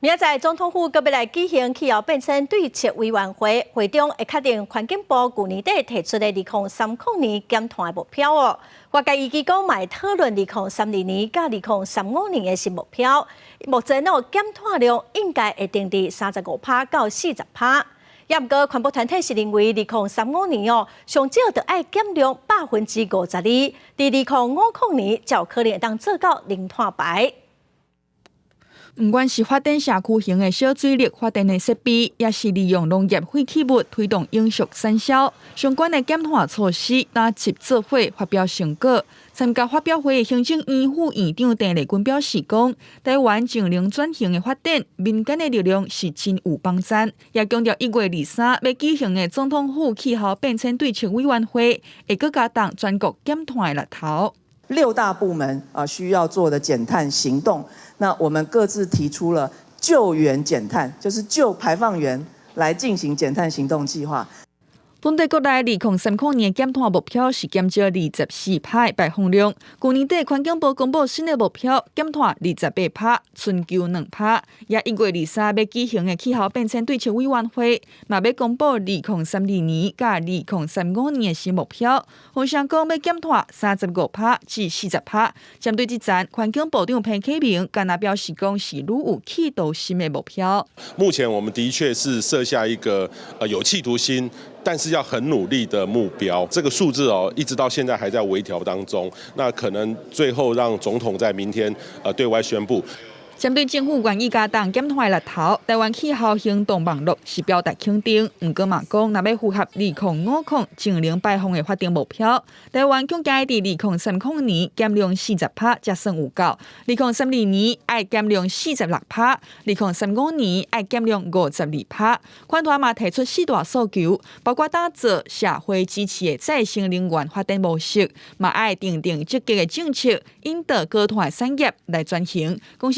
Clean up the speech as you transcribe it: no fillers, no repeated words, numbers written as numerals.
明仔載總統府閣欲來舉行氣候變遷對策委員會，會中會確定環境部舊年底提出的2030年減碳的目標哦。外界預計講嘛會討論2032年佮2035年的新目標。目前哦減碳量應該會定佇35%到40%。也毋過環保團體是認為2035年哦，上少著愛減量52%，佇2050年才有可能會當做到零碳排。毋管是發展社區型的小水力發電的設備，抑是利用農業廢棄物推動永續產銷，相關的減碳措施，焦齊做伙發表成果。參加發表會的行政院副院長鄭麗君表示講，台灣淨零轉型的發展，民間的力量是真有幫贊。也強調1月23欲舉行的總統府氣候變遷對策委員會，會閣加重全國減碳的力頭。六大部門啊需要做的減碳行動，那我們各自提出了就源減碳，就是就排放源來進行減碳行動計劃。本底國內2030年減碳目標是減少24%的排放量。舊年底環境部公布新的目標，減碳28%，存求2%。也1月23欲舉行的氣候變遷對策委員會，嘛欲公布2032年佮2035年的新目標。方向講欲減碳35%至40%。針對這層，環境部長彭啟明敢若表示講是愈有企圖心的目標。目前我們的確是設下一個有企圖心，但是要很努力的目標，這個數字哦，一直到現在還在微調當中。那可能最後讓總統在明天對外宣布。針對政府願意加重減碳的力頭，台灣氣候行動網絡是表達肯定。毋過嘛講，若欲符合2050淨零排放的法定目標，台灣恐驚佇2030年減量40%才算有夠，2032年愛減量46%，2035年愛減量52%。環團嘛提出四大訴求，包括打造社會支持的再生能源發展模式，嘛愛訂定積極的政策，引導高碳產業來轉型。公視